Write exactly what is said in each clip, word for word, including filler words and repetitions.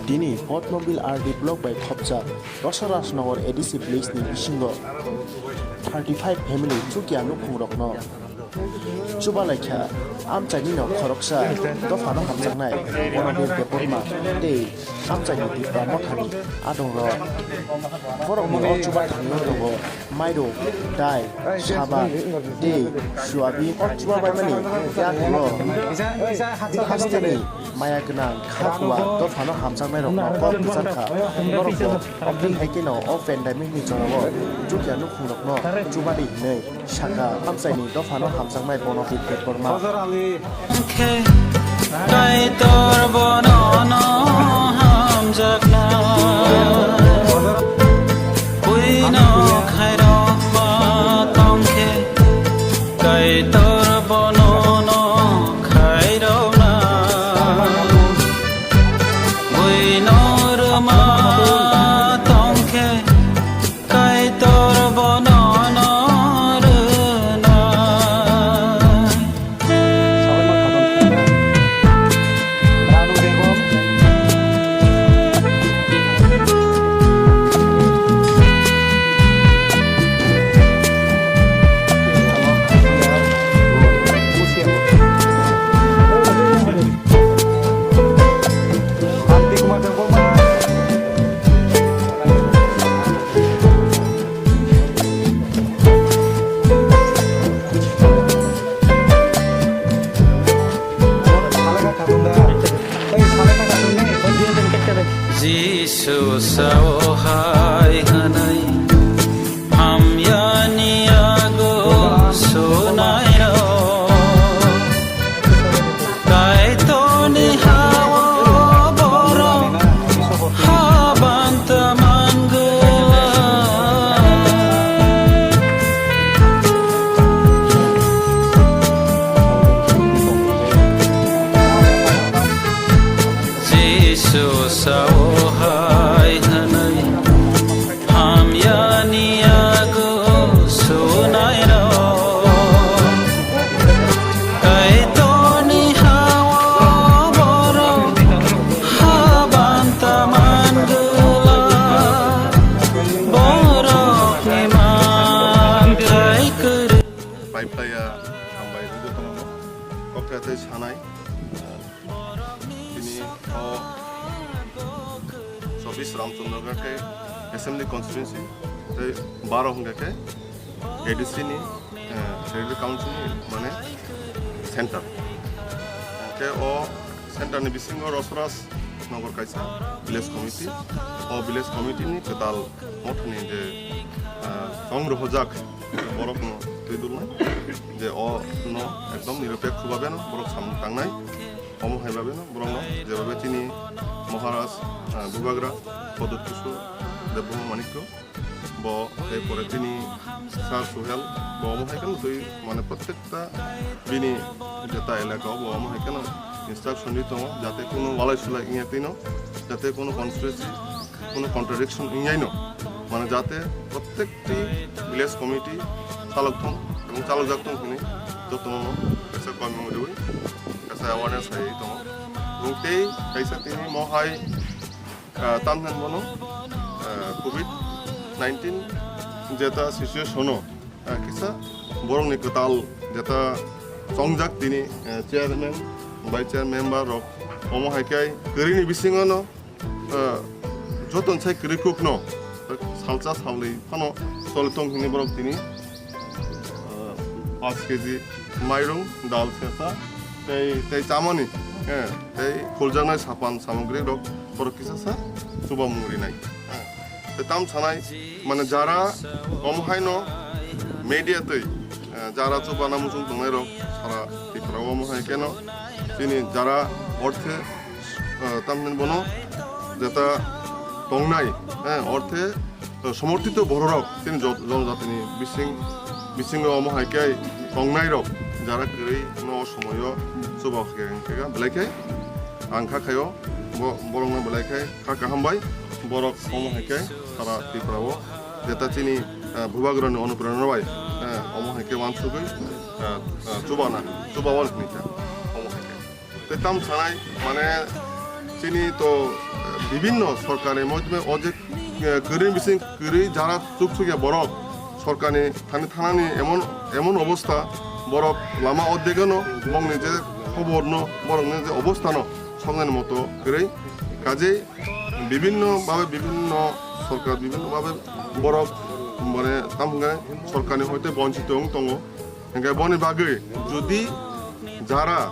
Tini Padmabil R D block bai khopjak Dosarajnagar A D C village ni bisingo thirty five family chukya nukhung rokno chubalaikha. Amchaini no khoroksa dophano hamjaknai Bonobil Debbarma tei amchaini Tipra Mothani adongrok. Borokni o chuba thangwi tongo. Mairum, dai, saban, tei, soyabin, o chubabaimani yagulo hasteni maya gwnang kha kuwa dophano hamjaknairokno kok kwchang kha. Norokbo oboni hai kheno o pandemic ni jorao chukya nukhungrokno chubadi hinwi saka. Amchaini dophano hamjaknai Bonobil Debbarma. Khe Kaitor bono no hamjakna, buino khairokma tongkhe, Kaitor bono no khairokna, buino rwma tongkhe, Kaitor bono no rwnai. Jisu sao hai hwnwi hamyani yago sunairok. Kaitorni ha-o borok habanta mangwlak. Jisu sao hai hwnwi hamyani yago sunairok. Kaitorni ha-o borok habanta mangwlak, borokni manthai kwrwi. Pai phlaiya hambai rwgwi tongo. Kokra tei sanai. Tini o chobbish Ramchandra Ghat khe Assembly Constituency tei baro hwnkhe khe A D C ni, eh, Federal Council ni mane center. Khe o center ni bisingo Rosaraj Nagar kaisa village committee. O village committee ni kwtal mothani je, eh, chong rohorjak borokno twi dulnai je o no ekdom niropekho bhabe no borok samung tangnai. Omo hai bhabe no borokno jebhabe chini Maharaj, ah, Bubagra Pradyut Kishore Debbarma Manikya bo, tei pore chini Sir Suhel bo omo hai kheno twi mane prottekta bini jeta elaka o bo omo hai kheno instruction di tongo jate kono walai sulai wngya twi no, jate kono conspiracy, kono contradiction wngya no, mane jate prottekti village committee chalok thung ebong chalok jak thung hwnwi jotono kaisa koimung rwi kaisa awareness hai tongo. Ebong tei kaisa tini mo hai, ah, tamhinani bono, ah, covid nineteen jeta situation o, ah, kisa borokni kwtal jeta chongjak tini, ah, chairman, vice chair member rok omo hai khe kwrwini bisingo no, ah, joto sai kwrwi kuk no salsa salwi phano choli tong hwnwi borok tini ah, panch K G mairung, dal sesa, tei, tei chamani, eh, tei khuljaknai sapan samogri rok borok kisa sa chubamung rinai. Eh, tei tam sanai, mane jara omo haino media twi, eh, jara chubana muchung tongnai rok sara Tripura omo hai keno chini jara orthe, eh, tamhinani bono jeta tongnai, eh, orthe somorthito bororok chini jo-, jonojatini bising, bisingo omo hai khe tongnairok jara kwrwi no o somoio chuba khe wngkhe belai khe ang kha khaio bo-, borokno belai khe kha kaham bai borok omo hai khe sara Tripura o jeta chini, eh, Bubagrani onuprerona bai, eh, omo hai khe wansugwi, eh, eh, chubana, chuba wan hini kha omo hai khe. Tei tam sanai, mane, Chini to, eh, bibhinno sorkarni moddhome o je, eh, kwrwi bising kwrwi jara chuk chukya borok sorkarni thani thanani emon, emon obostha borok lama o degano bongni je khoborno borokni je obosthano songnani moto kwrwi. Kajei bibhinno babe bibhinno sorkar bibhinno babe borok mane tamo hwnkhai sorkarni hoite bonchito wng tongo. Hingke boni bagwi jodi jara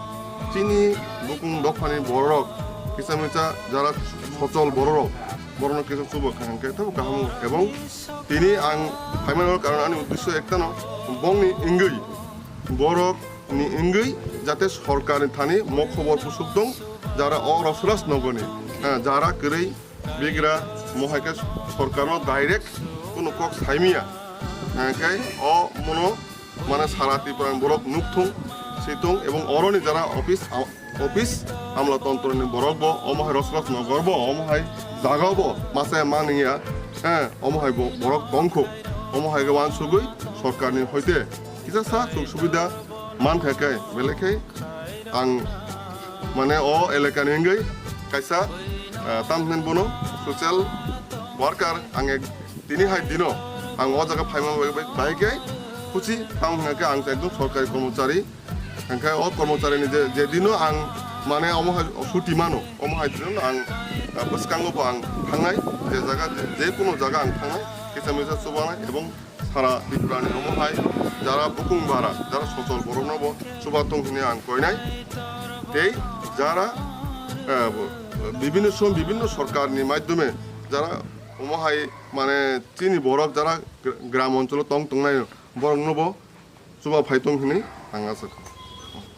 chini bukung dophani borok, kisa misa jara sochol borok, borokno kisa chuba kaham khe tamo kaham ebong tini ang phaimani karon ani uddesyo ektano bongni wngwi borok ni wngwi jate sorkarni thani mokhobor pusuk tong jara o Rosras nogoni, eh, jara kwrwi bigra mohai khe sorkarno direct kunu kok saimiya. Hingke o mono mane sara Tripura ni borok nukthung, situng ebong oroni jara office, office amla tontroni borok bo omo hai Rosras nogor bo omo hai jaga bo masa mangya, eh, omo hai bo borok tongkho, omo hai wansugwi sorkarni hoite kisa sa suk subida mankha khe belai khe ang mane o elakani wngwi kaisa, ah, tamhinai bono social worker ang ek tini hai dino ang o jaga phaima bai, bai, bai khe khusi tamo hwnka khe ang ekdom sorkari kormochari hwnka o kormocharini je, je dino ang mane omo hai chuti mano omo hai dino ang, ah, bwskango bo ang thangnai je jaga je, je kuno jaga ang thangnai kisa misa chubanai ebong sara Tripura ni omo hai jara bukung bara jara sochol borok no bo chuba tong hwnwi ang koinai tei jara, eh, bo, bibhinno som bibhinno sorkar ni maidhyome jara omo hai mane chini borok jara gra-, gram oncholo tong tongnai borok no bo chuba phai tong hwnwi ang asa kho.